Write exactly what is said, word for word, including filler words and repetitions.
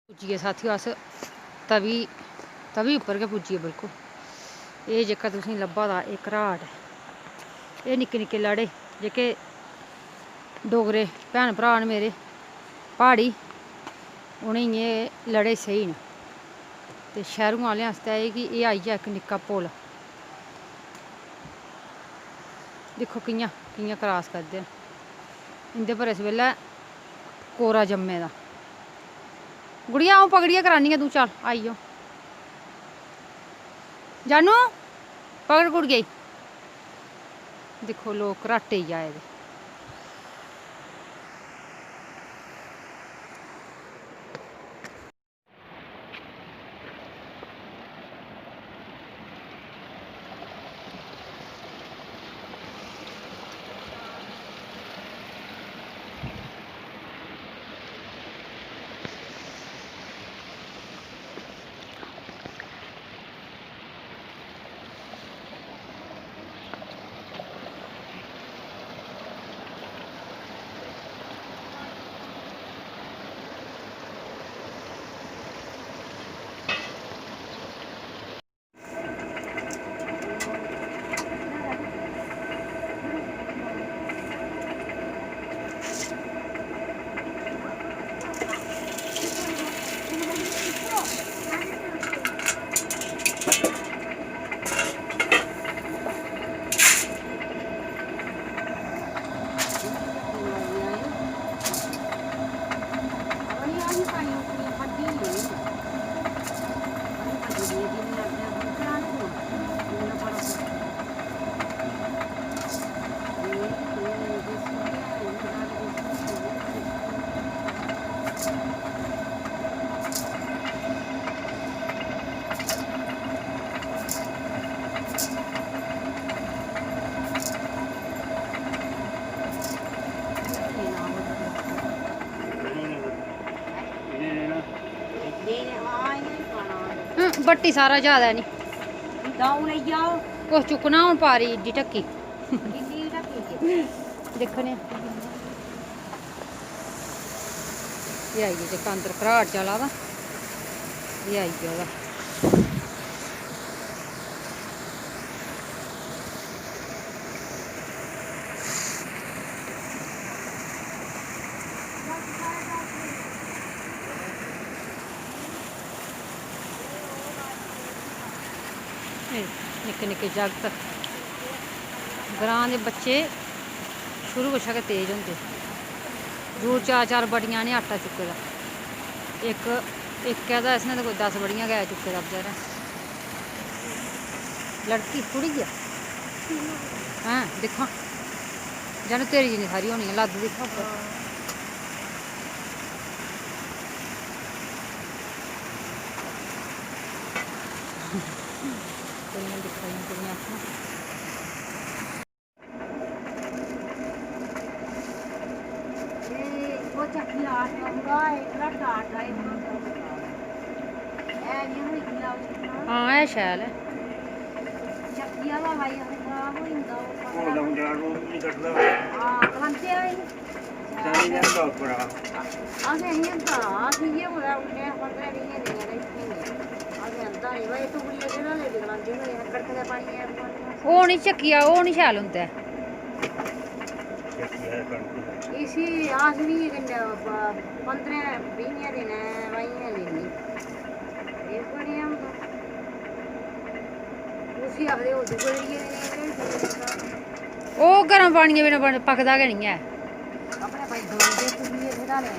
पुज्जी गे साथियो अस तवी, तवी उप्पर गै पुज्जी गे बिल्कुल। एह् जेह्का तुसेंगी लब्भा दा एह् घराट ऐ, एह् निक्के निक्के लड़े जेह्के डोगरे भैन भ्राऽ न मेरे प्हाड़ी, उ'नेंगी एह् लड़े सेही न। ते शैह्रू आह्लें आस्तै एह् कि एह् आई गेआ इक निक्का पुल। दिक्खो कि'यां, कि'यां क्रास करदे न। इं'दे पर इस बेल्लै कोरा जम्मे दा। गुड़िया, अ'ऊं पकड़ियै करानी आं, तूं चल, आई जाओ। जानू, पकड़ कुड़ियै गी। दिक्खो, लोक घराटे गी आए दे। हम्म, बट्टी सारा ज्यादा नी। द'ऊं लेई जाओ। कुस चुक्कना हून पारी इड्डी ढक्की। इड्डी ढक्की। दिक्खने आं। एह् आई गेआ जेह्का अंदर घराट चला दा, एह् आई गेआ ओह्दा। एह् निक्के निक्के जागत, ग्रांऽ दे बच्चे शुरू कशा गै तेज होंदे। दो चार चार बड़ियां इ'नें आटा चुक्के दा। इक, इक ऐ तां इसने ते कोई दस बड़ियां गै चुक्के दा बचैरै। लड़की कुड़ी ऐ। हैं, दिक्खां। जानो तेरी जिन्नी सारी होनी ऐ, लद्द दिक्खो उप्पर। कुड़ियां दिक्खा दियां, कुड़ियां आखन। एह्, ओह् चक्की दा आटा होंदा, एह् घराटा आटा, एह् बनांदा होंदा। ऐ निं होई गेआ ओह्। हां, ऐ शैल ऐ। चक्की आह्ला लाई असें खराब होई जंदा ओह् पकड़ा। ओह् लौंडा रोज निं कड्ढदा। हां, गलांदे आए न। तां निं जंदा उप्पर। असें निं जंदा, अस इ'यै कुतै उन्ने पंदरें बीहें दिनें दा इत्थै गै। असें जंदा निं, भाई, टुकड़िया केह्ड़ा लेई गलांदे, भाई, कड़कदे पानियै ओह् निं चक्किया, ओह् निं शैल होंदा ऐ। इसी अस बी किन्ने प-, पंदरें बीहें दिनें बाइयें लेनी। एह् बनेआ होंदा। उसी आखदे ओह् दूए त्रिये दिनें बनाई सकदे। ओह् गर्म पानियै बिना बन-, पकदा गै निं ऐ। अपने भाई दो दे त्रिये दे डाले।